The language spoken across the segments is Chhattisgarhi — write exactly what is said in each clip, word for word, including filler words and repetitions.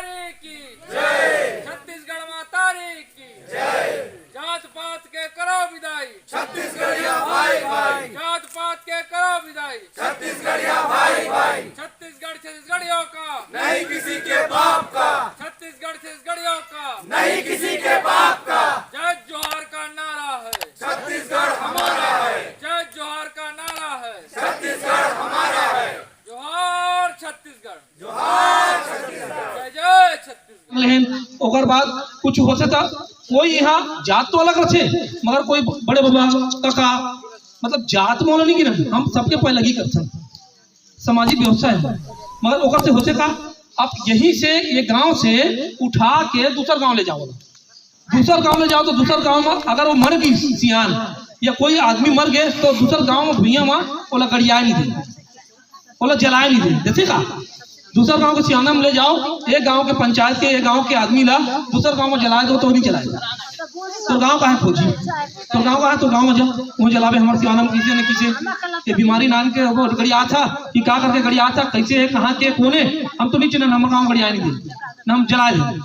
की जय। छत्तीसगढ़ महतारी की जय। जात पात के करो विदाई। छत्तीसगढ़िया भाई भाई। जात पात के करो विदाई। छत्तीसगढ़िया भाई भाई। छत्तीसगढ़ छत्तीसगढ़ियों का। नहीं किसी के बाप का। छत्तीसगढ़ छत्तीसगढ़ियों का। नहीं किसी के बाप का। जय जोहार का नारा है। छत्तीसगढ़ हमारा है। जय जोहार का नारा है। छत्तीसगढ़ हमारा है। जोहार छत्तीसगढ़। जोहार छत्तीसगढ़। जय जय छत्तीसगढ़। लेकिन ओकर बाद कुछ होथे त कोई यहाँ जात तो अलग रथे, मगर कोई बड़े बाबा, काका, मतलब जात में ओला नहीं गिनन, हम सबके पैलगी करथन, सामाजिक व्यवस्था है। मगर ओकर से होथे का, आप यहीं से, ये गांव से उठा के दूसर गांव ले जाओ, दूसर गांव ले जाओ तो दूसर गांव में अगर वो मर गई सियान या कोई आदमी मर गए तो दूसर गांव में भुइयां में ओला गड़ियाए नहीं दे, ओला जलाए नहीं दे, देथे का? दूसर गांव के सियाना में ले जाओ, एक गांव के पंचायत के, एक गांव के आदमी ला दूसर गांव में जलाए दो तो नहीं जलाए। तो गांव काहे खोजी? तो गांव काहे, तो गांव में जा, वो जलावे हमारे सियाना में किसे न किसे। ये बीमारी नान के वो गड़िया था कि का करके गड़िया था, कैसे है, कहाँ के, कौन है, हम तो नहीं चिन्हन, हम गांव गड़िया नहीं दे, ना हम जलाए दे।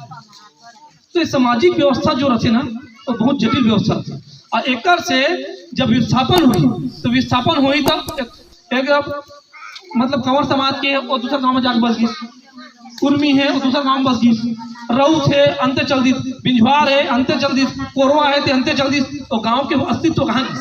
तो ये सामाजिक व्यवस्था जो रथे ना, वो बहुत जटिल व्यवस्था रथे। और एकर से जब विस्थापन होई, तो विस्थापन होई तब एक, एक मतलब कंवर समाज के वो दूसर गांव में जाके बस गई, उर्मी है वो दूसर गांव में बस गई, रउत है अंते चल दी, बिंझवार है अंते चल दी, कोरवा है ते अंते चल दी, तो गांव के अस्तित्व कहाँ गई?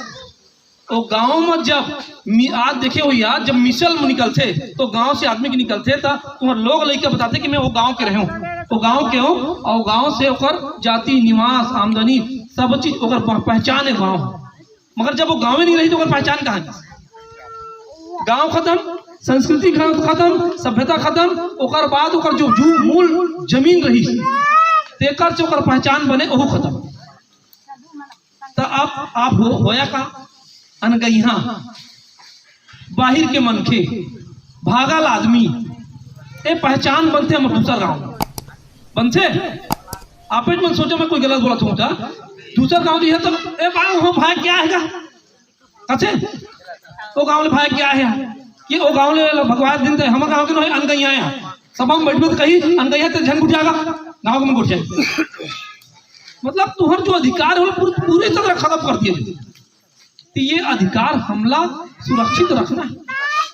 तो गांव में जब मि-, आज देखे हो यार, जब मिसल में निकलथे तो गांव से आदमी के निकलथे त तुम्हार लोग लइका बताथे कि मैं वो गांव के रहे हूँ, वो गांव के हूँ, और गांव से ओकर जाति, निवास, आमदनी, सब चीज ओकर पह-, पहचान है गांव। मगर जब वो गांव में नहीं रही तो ओकर पहचान कहाँ है? गांव खत्म, संस्कृति खत्म, सभ्यता खत्म, ओकर बाद ओकर जो, जो मूल जमीन रही, तेकर से ओकर पहचान बने, ओहू खत्म। त अब आप हो, होया का? अनगइहा, बाहिर के मनखे, भागल आदमी, ए पहचान बनथे हमर दूसर गांव बनथे। आपे मन सोचो, मैं कोई गलत बोलत हूँ त? दूसर गांव दिहे त ए बा, हो भाई क्या है का? कथे ओ गांव ले भाई क्या है कि ओ गांव ले भगवान दिन ते हमर गांव के नोहे, अनगइहा है। सब हम बैठबे त कही अनगइहा ते झन गुट जागा, गांव के मन गुट जाए। मतलब तुहर जो अधिकार है वो पूरी, पूरी तरह खत्म कर दिए। तो ये अधिकार हमला सुरक्षित रखना है।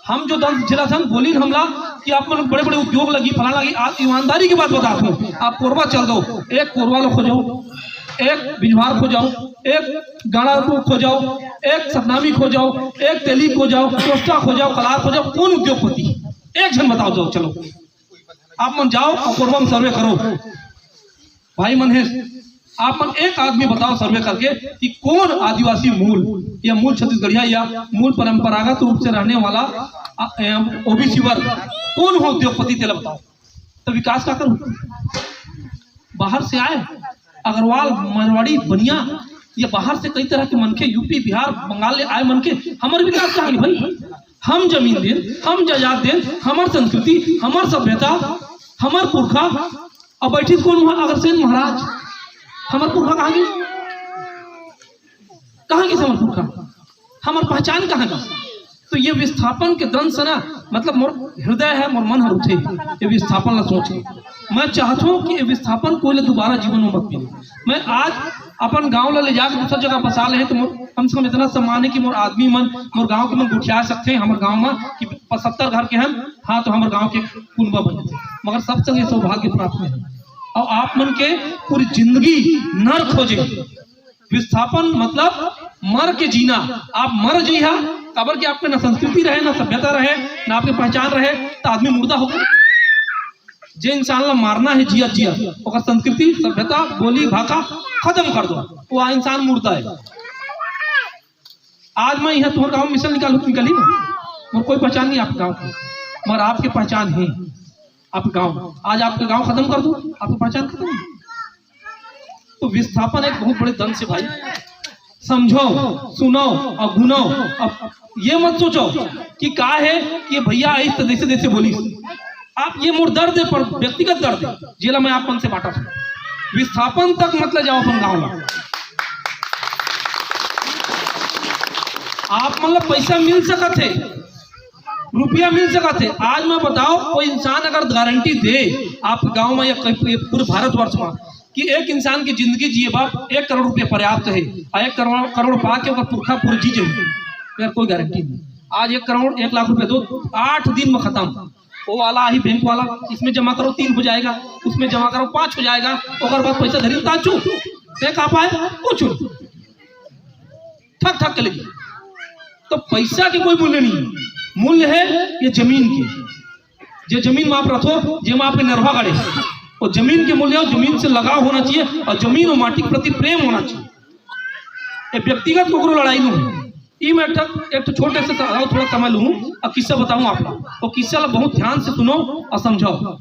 हम जो दंश झेलत हन, बोलिन हमला कि आप मन बड़े-बड़े उद्योग लगी, फलाना लगी, आप ईमानदारी की बात बतात हूँ, आप कोरबा चल दो, एक कोरवा लो खोजो, एक बिंझवार खोजो, एक गाड़ा को खोजो, एक सतनामी खोजो, एक तेली खोजो, कोस्टा खोजो, कलार खोजो, कौन उद्योगपति? एक झन बताओ तो, चलो। आप मन जाओ और कोरबा में सर्वे करो। भाई मन हे, आप मन एक आदमी बताओ सर्वे करके कि कौन आदिवासी मूल या मूल छत्तीसगढ़िया या मूल परंपरागत रूप से रहने वाला, अ, एम, ओबीसी वर्ग, कौन हो उद्योगपति, तेला बताओ। तो विकास का करूँ? बाहर से आए अग्रवाल, मारवाड़ी, बनिया, ये बाहर से कई तरह के मनखे, यूपी, बिहार, बंगाल ले आए मनखे, हमर विकास कहाँ है भाई? हम जमीन देन, हम जायदाद देन, हमर संस्कृति, हमर सभ्यता, हमर पुरखा, अब बैठिस कौन वहाँ? अग्रसेन महाराज। हमर पुरखा कहाँ गिस? कहाँ गिस हमर पुरखा? हमर पहचान कहाँ गिस? तो ये विस्थापन के दंश ना, मतलब मोर हृदय है, मोर मन हर उठे, ये विस्थापन ला सोच के। मैं चाहत हूँ कि ये विस्थापन कोई ला दोबारा जीवन में मत मिले। मैं आज अपन गांव ला ले जाके दूसर जगह बसा ले, तो मोर कम से कम इतना सम्मान है कि मोर आदमी मन, मोर गांव के मन गोठिया सकथे हमर गांव में कि पचहत्तर घर के हन, हाँ, तो हमर गांव के कुनबा बन जथे। मगर सब संग ये सौभाग्य प्राप्त नहीं है। और आप मन के पूरी जिंदगी नरक हो जाए। विस्थापन मतलब मर के जीना। आप मर जइहा, काबर कि आपके ना संस्कृति रहे, ना सभ्यता रहे, ना आपके पहचान रहे, तो आदमी मुर्दा होगा। जे इंसान ला मारना है जिया जिया, ओकर संस्कृति, सभ्यता, बोली, भाषा खत्म कर दो, वो इंसान मुर्दा है। आज मैं यहाँ तुम्हारे गाँव में मिसल निकाल निकाली ना, मोर कोई पहचान नहीं आपके गाँव की, मगर आपके पहचान है आप गाँव। आज आपके गाँव खत्म कर दो, आपकी पहचान खत्म है। तो विस्थापन एक बहुत बड़े दंश है भाई। समझो, सुनो और गुनो। अब ये मत सोचो कि का है कि भैया आई तो जैसे जैसे बोली। आप ये मोर दर्द है, पर व्यक्तिगत दर्द है, जेला मैं आप मन से बांटत हूँ। विस्थापन तक मत ले जाओ अपन गाँव ला। आप मन ला पैसा मिल सकत है, रुपया मिल सकत हे। आज मैं बताओ, कोई इंसान अगर गारंटी दे आप गांव में या कहीं पूरे भारतवर्ष में कि एक इंसान की जिंदगी जिए बर एक करोड़ रुपया पर्याप्त हे, अउ एक करोड़, करोड़ पा के ओकर पुरखा पूरे जी जाही, यार कोई गारंटी नहीं। आज एक करोड़, एक लाख रुपया दो, आठ दिन में खत्म। वो वाला आही बैंक वाला, इसमें जमा करो, तीन हो जाएगा, उसमें जमा करो, पांच हो जाएगा, ओकर बाद पैसा धरी ताचू, ते का पाए? कुछ नहीं। ठक ठक के लगी। तो पैसा के कोई मूल्य नहीं है, मूल्य है ये जमीन के। जे जमीन में आप रखो, जे में आपके नरवा गड़े, और जमीन के मूल्य, और जमीन से लगाव होना चाहिए, और जमीन और माटी के प्रति प्रेम होना चाहिए। ये व्यक्तिगत कुकरो लड़ाई नहीं है। ई मैं एक ठक, एक ठो छोटे से स-, थोड़ा समय लूँ और किस्सा बताऊँ आप लोग। वो किस्सा ला बहुत ध्यान से सुनो और समझो।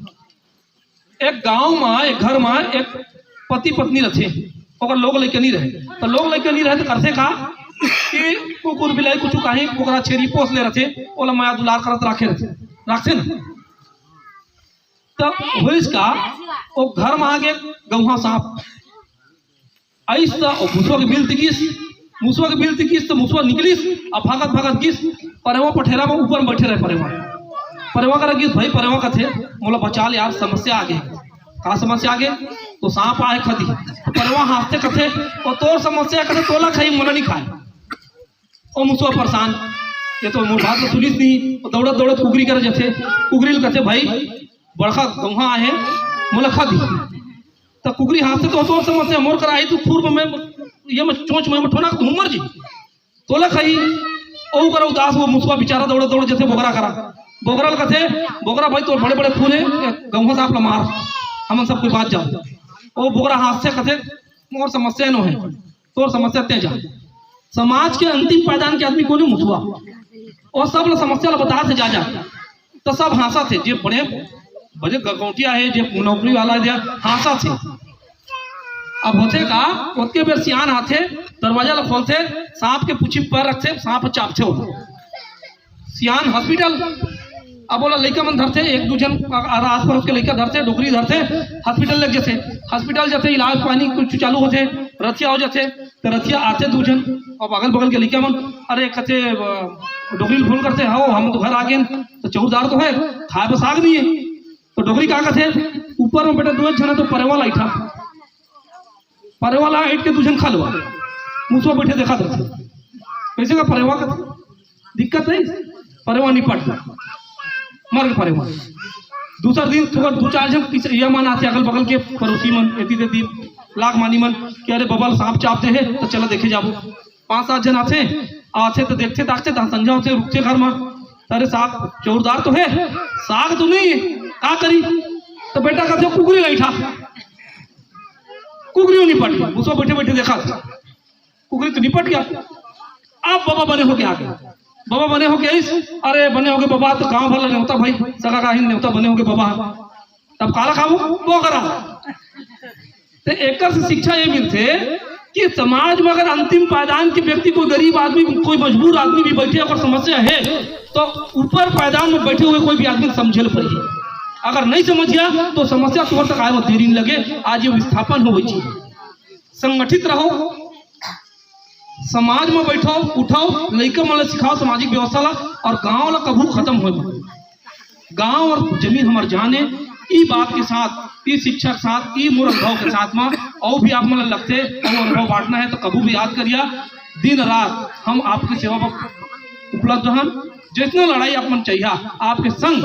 एक गांव में, एक घर में एक पति पत्नी रथे, ओकर लोग लइका नहीं रहे। तो लोग लइका नहीं रहे तो करथे का कि कुकुर बिलाई कुछ कहीं ओकरा छेरी पोस ले रथे, ओला माया दुलार करत राखे रथे, राखथे ना। तब होइस का, वो घर में आगे गौहा सांप आइस त ओ मुसवा के बिल तिकिस, मुसवा के बिल तिकिस त मुसवा निकलिस, अब भागत भागत गिस परेवा पठेरा में, ऊपर में बैठे रहे परेवा। परेवा करा गिस, "भाई," परेवा कथे, "मोला बचा ले यार, समस्या आगे।" "का समस्या आगे?" "तो सांप आए खदी।" तो परेवा हाँसते कथे, "ओ तोर समस्या," कथे, "तोला खाई, मोला नहीं खाए।" ओ मुसवा परेशान, ये तो मोर बात ल सुनिस नहीं। ओ दौड़त दौड़त कुकरी करा जथे, कुकरी ल कथे, "भाई, बड़का गौहा आहे, मोला खा दी।" त कुकरी हाँसथे, "तो तोर समस्या, मोर करा आई तू खुर में, ये में चोंच में, में ठोना के तू मर जी, तोला खाई।" ओ करा उदास, वो मुसवा बेचारा दौड़त दौड़त जथे बोकरा करा, बोकरा ल कथे, "बोकरा भाई, तोर बड़े बड़े खून हे, गौहा सांप ल मार, हमन सब कोई बाँच जाबो।" ओ बोकरा हाँसथे कथे, "मोर समस्या नो हे।" तोर समस्या ते जान। समाज के अंतिम पायदान के आदमी कोन हे? मुसवा। ओ सब ल समस्या ल बतात हे जा जा। त सब हाँसत हे, जे बड़े, बड़े गौंटिया हे, जे नौकरी वाला हे, जे हाँसत हे। अब होथे का, ओतके बेर सियान आथे, दरवाजा ल खोलथे, सांप के पूछी पैर रखथे, सांप चापथे ओला। सियान हॉस्पिटल। अब ओला लइका मन धरथे, एक दू झन आ-, आ-, आस पड़ोस के लइका धरथे, डोकरी धरथे, हॉस्पिटल लेग जथे। हॉस्पिटल जथे, इलाज पानी कुछ चालू होथे, रथिया हो जथे, त रथिया आथे दू झन, अब अगल बगल के लइका मन, अरे कथे, अ, डोकरी ल फोन करथे, "हव, हम तो घर आ गेन, त चौरदार तो हे, खाए बर साग नहीं हे।" त डोकरी का कथे, "ऊपर में बेटा दू झन हे, त परेवा ल अइठा।" परेवा ल अइठ के दू झन खा लेवा, मुसवा बइठे देखत रथे। कइसे का परेवा का दिक्कत हे, परेवा निपट गे, मर गे परेवा। दूसर दिन थोड़ा दू चार झन किस-, ये मन आथे, अगल बगल के पड़ोसी मन, एती तेती लाग मानी मन कि "अरे बबा ल सांप चाप दे हे, त चला देखे जाबो।" पांच सात झन आथे, आथे त देखथे, ताकथे, तहां संझा होथे, रुकथे घर म, "अरे साग, चौरदार तो हे, साग तो नहीं हे, का करी?" त बेटा कथे, "कुकरी ल अइठा।" कुकरी निपट गे, मुसवा बइठे बइठे देखत हे, कुकरी तो निपट गे। अब बबा बने होके आ गे, बबा बने होके आइस, "अरे बने होगे बबा, त गांव भर ल नेवता भाई, सगा गाहिन नेवता बने होगे बबा, तब काला खाबो?" बोकरा। त एकर से शिक्षा ये मिलथे कि समाज में अगर अंतिम पायदान के व्यक्ति, कोई गरीब आदमी, कोई मजबूर आदमी भी बइठे, अगर समस्या हे, त ऊपर पायदान में बइठे हुए कोई भी आदमी ल समझे ल पड़ही। अगर नहीं समझिया, त समस्या तोर तक आए में देरी नहीं लगे। आज ये विस्थापन हो गई चीज। संगठित रहो, समाज में बइठो, उठो, लइका मन ल सिखाओ सामाजिक व्यवस्था ला, अउ गांव ला कभू खत्म होए मत। गांव अउ जमीन हमर जान हे। ई बात के साथ, ई शिक्षा के साथ, ई मोर अनुभव के साथ में अउ भी आप मन ल लगथे, अउ अनुभव बांटना हे त कभू भी याद करिया। दिन रात हम आपके सेवा बर उपलब्ध हन। जितना लड़ाई आप मन चाहिए, आपके संग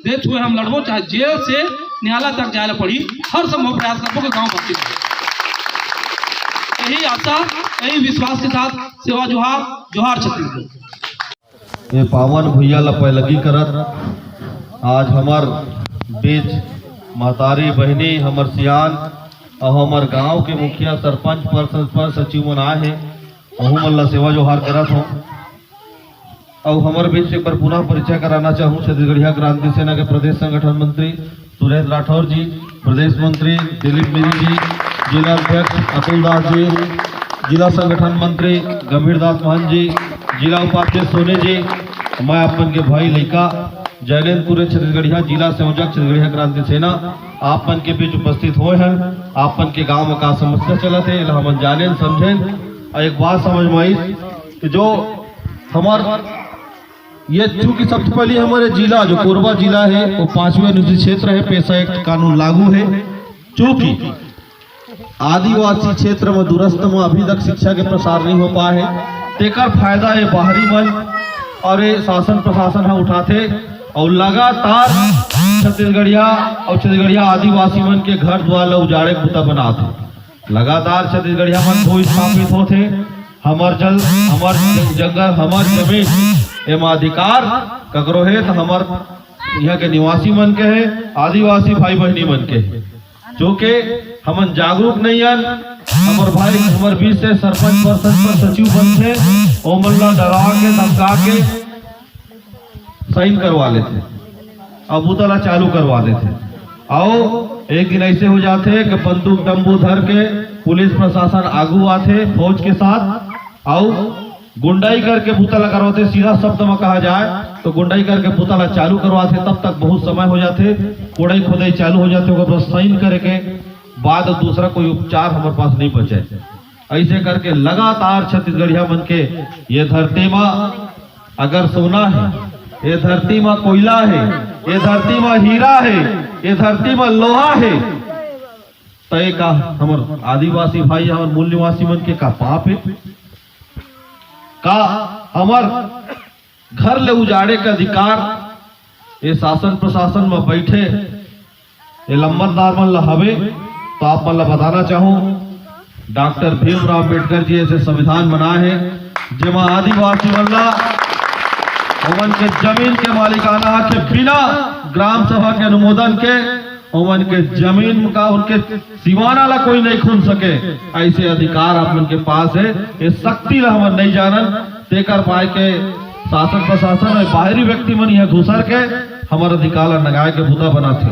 देत हुए हम लड़बो, चाहे जेल से न्यायालय तक जाए ला पड़ी, हर संभव प्रयास करबो कि गांव भक्ति। यही आशा, यही विश्वास के साथ सेवा जोहार, जोहार छत्तीसगढ़। ये पावन भुइयां ला पैलगी करत आज हमर बीच महतारी बहिनी, हमर सियान अउ हमर गांव के मुखिया, सरपंच, पर सरपंच, सचिव मन आए हे। अहू मन ला सेवा जोहार करत हों। अउ हमर बीच एक बार पुनः परिचय कराना चाहूँ छत्तीसगढ़िया क्रांति सेना के प्रदेश संगठन मंत्री सुरेश राठौर जी, प्रदेश मंत्री दिलीप मिरी जी, जिला अध्यक्ष अतुल दास जी, जिला संगठन मंत्री गंभीर दास महंत जी, जिला उपाध्यक्ष सोनी जी, मैं अपन के भाई लइका जैनेंद्र कुरे छत्तीसगढ़िया, जिला संयोजक छत्तीसगढ़िया क्रांति सेना, आप मन के बीच उपस्थित होए हन। आप मन के गांव में का समस्या चलत हे, एला हमन जानेन, समझेन। अउ एक बात समझ में आइस कि जो हमर ये चूंकि सबसे पहले हमारे जिला, जो कोरबा जिला है, वो पांचवें अनुसूचित क्षेत्र है, पेशा एक्ट कानून लागू है। चूंकि आदिवासी क्षेत्र में दूरस्थ में अभी तक शिक्षा के प्रसार नहीं हो पाए है, तेकर फायदा ये बाहरी मन और ये शासन प्रशासन ह उठाथे और लगातार छत्तीसगढ़िया और छत्तीसगढ़िया आदिवासी मन के घर द्वार ल उजाड़े के बुता बनात हे। लगातार छत्तीसगढ़िया मन भू स्थापित होथे। हमर जल, हमर जंगल, हमर जमीन, एमा अधिकार ककरो हे त हमर इहाँ के निवासी मन के हे, आदिवासी भाई बहिनी मन के हे। जो के हमन जागरूक नहीं हन, हमर भाई, हमर बीच से सरपंच, सरपंच पर सचिव बनथे, ओमन ला डरा के, धमका के साइन करवा लेथे, अब बुता ला चालू करवा देथे। अउ एक दिन ऐसे हो जाथे कि बंदूक डंबू धर के पुलिस प्रशासन आगू आथे फौज के साथ, अउ गुंडाई करके बुता ला करवाथे। सीधा शब्द में कहा जाए तो गुंडाई करके बुता ला चालू करवाथे। तब तक बहुत समय हो जाथे, कोड़ई खोदई चालू हो जाथे, ओकर बाद साइन करे के बाद दूसरा कोई उपचार हमर पास नहीं बचे। ऐसे करके लगातार छत्तीसगढ़िया मन के ये धरती मा अगर सोना हे, ये धरती मा कोयला हे, ये धरती मा हीरा हे, ये धरती मा लोहा हे, त ये का हमर आदिवासी भाई, हमर मूल निवासी मन के का पाप हे? का हमर घर ले उजाड़े के अधिकार ये शासन प्रशासन में बैठे ये लंबरदार मन ला हवे? तो आप मन ला बताना चाहूँ, डॉक्टर भीमराव अम्बेडकर जी ऐसे संविधान बनाए हे, जेमा आदिवासी मन ला ओमन के जमीन के मालिकाना के बिना ग्राम सभा के अनुमोदन के ओमन के जमीन का उनके सीमाना ला कोई नहीं खुन सके, ऐसे अधिकार आप मन के पास हे। ये शक्ति ला हमन नहीं जानन, तेकर पाए के शासन प्रशासन और बाहरी व्यक्ति मन यहाँ घुसर के हमर अधिकार ला नगाए के बुता बनाथे।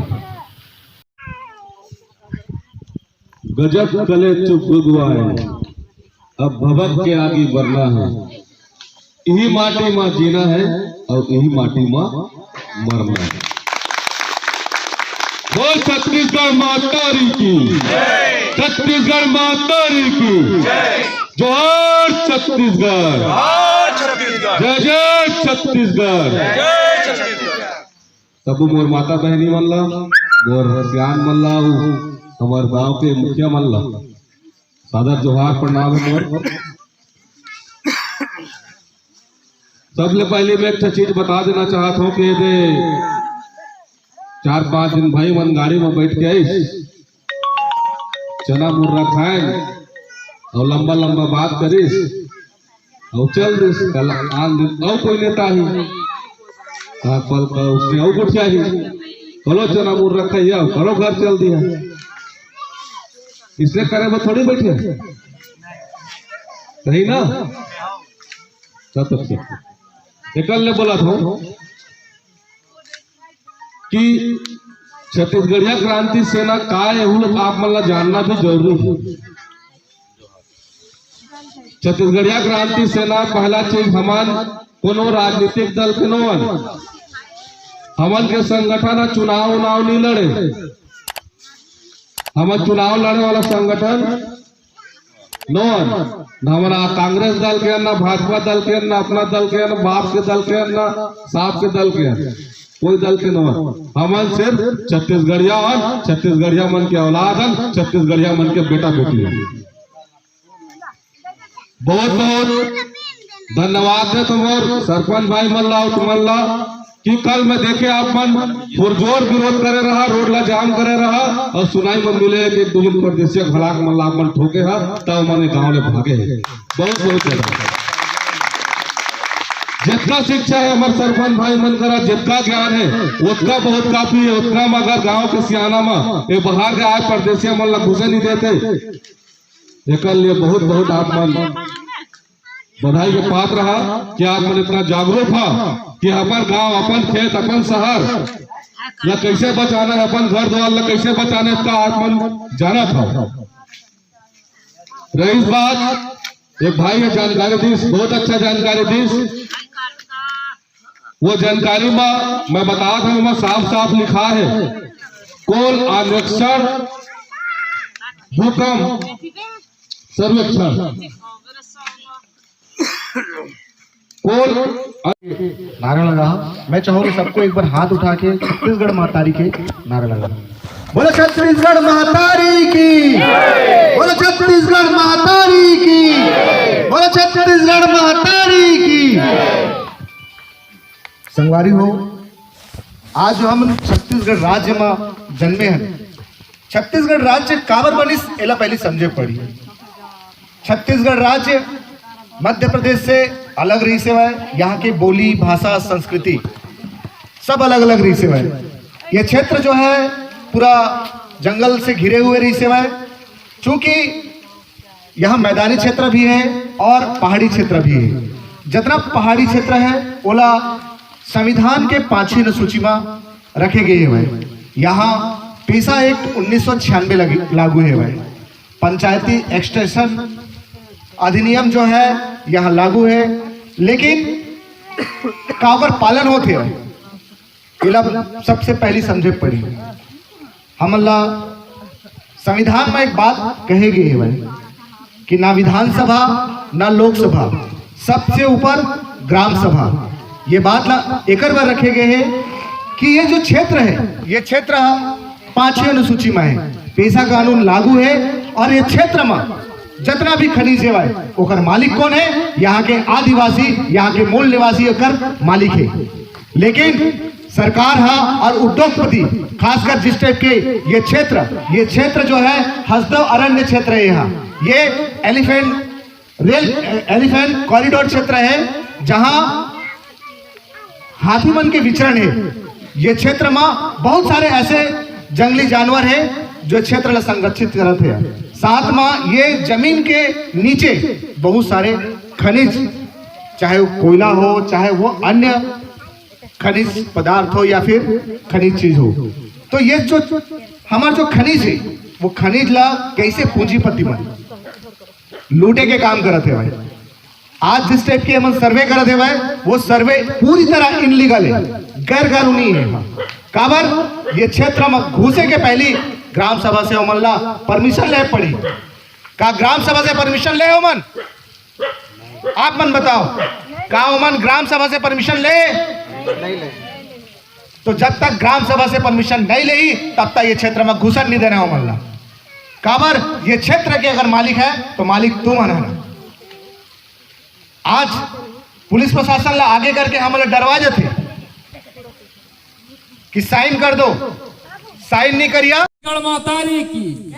गजब कले चुप गुगुआए, अब भभक के आगे बढ़ना है। इही माटी मा जीना है और इही माटी मा मरना है। बोल छत्तीसगढ़ माता री की, छत्तीसगढ़ माता री की, जोहार छत्तीसगढ़, जय जय छत्तीसगढ़। तब मोर माता बहनी मन ला, मोर सियान मन ला, अउ हमर गांव के मुखिया मन ला सादर जोहार प्रणाम हे मोर। सबले पहले मैं एक ठो चीज बता देना चाहत हूँ कि ये दे चार पांच दिन भाई मन गाड़ी में बैठ के आइस, चना मुर्रा खाए और लंबा लंबा बात करिस और चल दिस। कल आन दिन और कोई नेता ही, हाँ, कल का उसने और कुछ चाहिए, कलो चना मुर्रा खाइया, कलो घर चल दिया। इसने करे में थोड़ी बैठे, सही ना? तब तक से एकल ने बोला था कि छत्तीसगढ़िया क्रांति सेना का हे, एहू आप मन ला जानना भी जरूरी है। छत्तीसगढ़िया क्रांति सेना, पहला चीज, हमन कोनो राजनीतिक दल के नोन, हमन के संगठन ह चुनाव उनाव नहीं लड़े, हमन चुनाव लड़े वाला संगठन नोन, न हमन कांग्रेस दल के, न भाजपा दल के, न अपना दल के, न बाप के दल के, न साप के दल के, कोई दल के नोन। हमन सिर्फ छत्तीसगढ़िया हन, छत्तीसगढ़िया मन के औलाद हन, छत्तीसगढ़िया मन के बेटा बेटी हन। बहुत बहुत धन्यवाद हे तुमर सरपंच भाई मन ला, तुमन ला कि कल मैं देखे आप मन पुरजोर विरोध करे रहा, रोड ला जाम करे रहा और सुनाई में मिले कि एक दो झन परदेसिया घलाक मन ला आप मन ठोके हा, तब मन गांव ले भागे हे। बहुत बहुत धन्यवाद। जितना शिक्षा हे हमर सरपंच भाई मन करा, जितना ज्ञान हे, उतना बहुत काफी हे। उतना में अगर गांव के सियाना में ये बाहर के आए परदेसिया मन ला घुसे नहीं देते, एकर लिए बहुत बहुत आप मन बधाई के पात्र हा कि आप मन इतना जागरूक हा कि अपन गांव, अपन खेत, अपन शहर ला कैसे बचाना हे, अपन घर द्वार ला कैसे बचाना हे, इतना आप मन जानत हा। रहीस बात, एक भाई हे जानकारी दीस, बहुत अच्छा जानकारी दीस। वो जानकारी में मैं बता दूं, मैं साफ साफ लिखा हे, कोल अन्वेक्षण, भूकंप सर्वेक्षण, कोल नारा लगा। मैं चाहूंगा सबको एक बार हाथ उठा के छत्तीसगढ़ महतारी के नारा लगा। बोलो छत्तीसगढ़ महतारी की, बोलो छत्तीसगढ़ महतारी की, बोलो छत्तीसगढ़ महतारी की। संगवारी हो, आज जो हम छत्तीसगढ़ राज्य में जन्मे हैं, छत्तीसगढ़ राज्य काबर बनिस, एला पहले समझे पड़ी। छत्तीसगढ़ राज्य मध्य प्रदेश से अलग रहिस हवय। यहाँ की बोली, भाषा, संस्कृति सब अलग अलग रहिस हवय। ये क्षेत्र जो है पूरा जंगल से घिरे हुए रहिस हवय। चूंकि यहाँ मैदानी क्षेत्र भी है और पहाड़ी क्षेत्र भी है। जितना पहाड़ी क्षेत्र है ओला संविधान के पांचवी अनुसूची में रखे गए हवय। यहाँ पेसा एक्ट उन्नीस सौ छियानवे लागू है। पंचायती एक्सटेंशन अधिनियम जो है यहाँ लागू है, लेकिन काबर पालन होत हे, एला सबसे पहली समझे पड़ी। हमन ला संविधान में एक बात कहे गए हवय कि ना विधानसभा, ना लोकसभा, सबसे ऊपर ग्राम सभा। ये बात ला एकर बर रखे गए है कि ये जो क्षेत्र है, ये क्षेत्र ह पांचवी अनुसूची में है, पेसा कानून लागू है और ये क्षेत्र में जितना भी खनिज है, ओकर मालिक कौन है? यहाँ के आदिवासी, यहाँ के मूल निवासी ओकर मालिक है। लेकिन सरकार हा और उद्योगपति, खासकर जिस टाइप के ये क्षेत्र, ये क्षेत्र जो है हसदेव अरण्य क्षेत्र है, यहाँ ये एलिफेंट रेल, एलिफेंट कॉरिडोर क्षेत्र है, जहाँ हाथी मन के विचरण है। ये क्षेत्र में बहुत सारे ऐसे जंगली जानवर है जो क्षेत्र ला संरक्षित करत है। साथ में ये जमीन के नीचे बहुत सारे खनिज, चाहे वो कोयला हो, चाहे वो अन्य खनिज पदार्थ हो या फिर खनिज चीज हो, तो ये जो हमार जो खनिज है, वो खनिज ला कैसे पूंजीपति मन लूटे के काम करत है भाई। आज जिस टाइप के हमन सर्वे करत हे भाई, वो सर्वे पूरी तरह इनलीगल है, गैर कानूनी है। काबर? ये क्षेत्र में घुसे के पहली ग्राम सभा से ओमन ला परमिशन ले पड़ी। का ग्राम सभा से परमिशन ले ओमन? आप मन बताओ, का ओमन ग्राम सभा से परमिशन ले? तो जब तक ग्राम सभा से परमिशन नहीं लेही, तब तक ये क्षेत्र में घुसन नहीं देना ओमन ला। काबर? ये क्षेत्र के अगर मालिक है तो मालिक तुम है ना। आज पुलिस प्रशासन ला आगे करके हमन ला डरवा देथे कि साइन कर दो, साइन नहीं करिया। छत्तीसगढ़ महतारी की,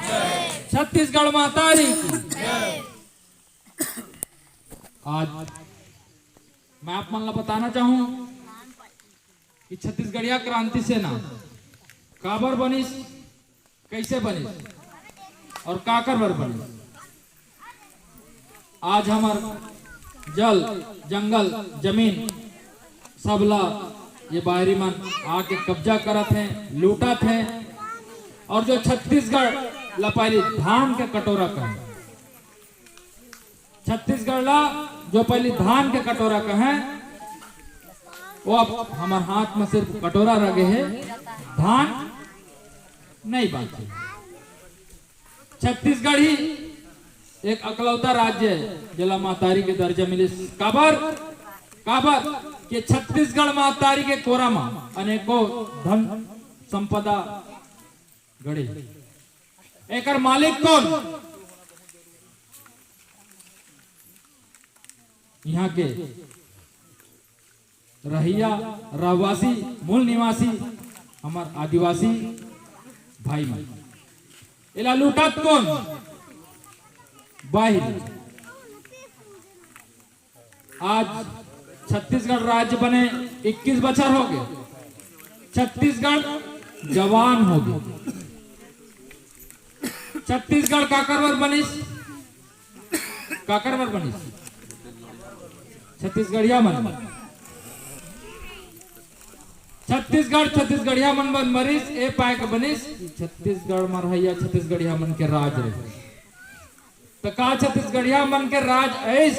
छत्तीसगढ़ महतारी की। आज मैं आप मन ला बताना चाहूँ कि छत्तीसगढ़िया क्रांति सेना काबर बनिस, कैसे बनिस और काकर बर बनिस। आज हमर जल, जंगल, जमीन सब ला ये बाहरी मन आके कब्जा करत हैं, लूटत हैं। और जो छत्तीसगढ़ ला पहली धान के कटोरा कहे, छत्तीसगढ़ ला जो पहली धान के कटोरा कहे, वो अब हमर हाथ में सिर्फ कटोरा रह गए है, धान नहीं बांचे। छत्तीसगढ़ ही एक अकलौता राज्य है जेला महतारी के दर्जा मिलिस। काबर? काबर कि छत्तीसगढ़ महतारी के कोरा म अनेकों धन संपदा गड़े। एकर मालिक कौन? यहाँ के रहइया, रहवासी, मूल निवासी, हमर आदिवासी भाई मन। एला लूटत कौन? बाहिर। आज छत्तीसगढ़ राज्य बने इक्कीस बछर हो गए। छत्तीसगढ़ जवान हो गए। छत्तीसगढ़ काकर बर बनिस? काकर बर बनिस? छत्तीसगढ़िया मन। छत्तीसगढ़ छत्तीसगढ़िया मन बर बनिस, ए पाए के बनिस कि छत्तीसगढ़ म रहइया छत्तीसगढ़िया मन के राज रहे। त का छत्तीसगढ़िया मन के राज ऐस?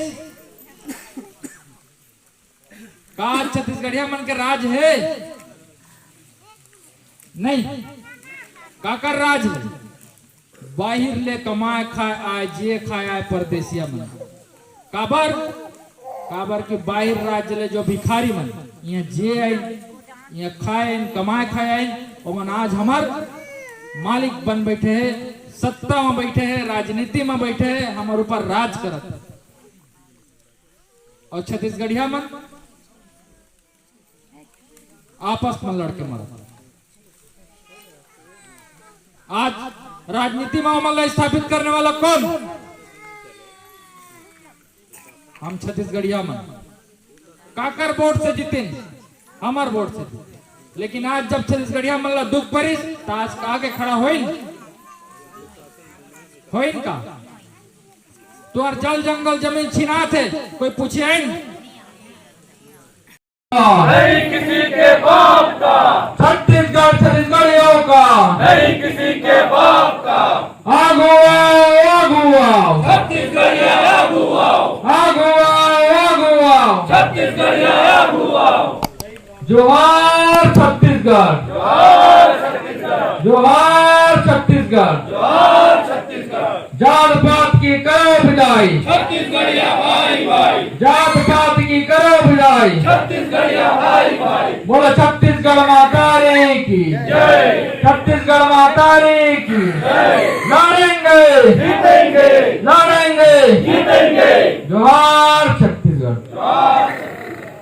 का छत्तीसगढ़िया मन के राज है? नहीं। काकर राज है? बाहिर ले कमाए खाए आए, जिए खाए आए परदेसिया मन। काबर? काबर कि बाहिर राज्य ले जो भिखारी मन इहाँ जिए आइन, इहाँ खाए आइन, कमाए खाए आइन, ओमन आज हमर मालिक बन बैठे हे, सत्ता म बैठे हे, राजनीति म बैठे हे, हमर ऊपर राज करत हे। अउ छत्तीसगढ़िया मन आपस म लड़ के मरत हे। आज राजनीति म ओमन ला स्थापित करने वाला कौन? हम छत्तीसगढ़िया मन। काकर वोट से जीतिन? हमर वोट से जीतिन। लेकिन आज जब छत्तीसगढ़िया मन ला दुख परिस, त आज आगे खड़ा होइन? होइन का? तुँहर जल जंगल जमीन छिनात हे, कोई पूछे हे? नहीं किसी के बाप का। छत्तीसगढ़ छत्तीसगढ़ियों का। नहीं किसी के बाप का। आगू आओ, आगू आओ। छत्तीसगढ़िया आगू आओ। आगू आओ, आगू आओ। छत्तीसगढ़िया आगू आओ। जोहार छत्तीसगढ़। जोहार छत्तीसगढ़। जोहार छत्तीसगढ़। जोहार छत्तीसगढ़। जात पात की करो भिलाई। छत्तीसगढ़िया भाई भाई। जात पात की करो भिलाई। छत्तीसगढ़िया भाई भाई। बोलो छत्तीसगढ़ माता रे की। जय। छत्तीसगढ़ माता रे की। जय। लड़ेंगे। जीतेंगे। लड़ेंगे। जीतेंगे। जोहार छत्तीसगढ़। जोहार।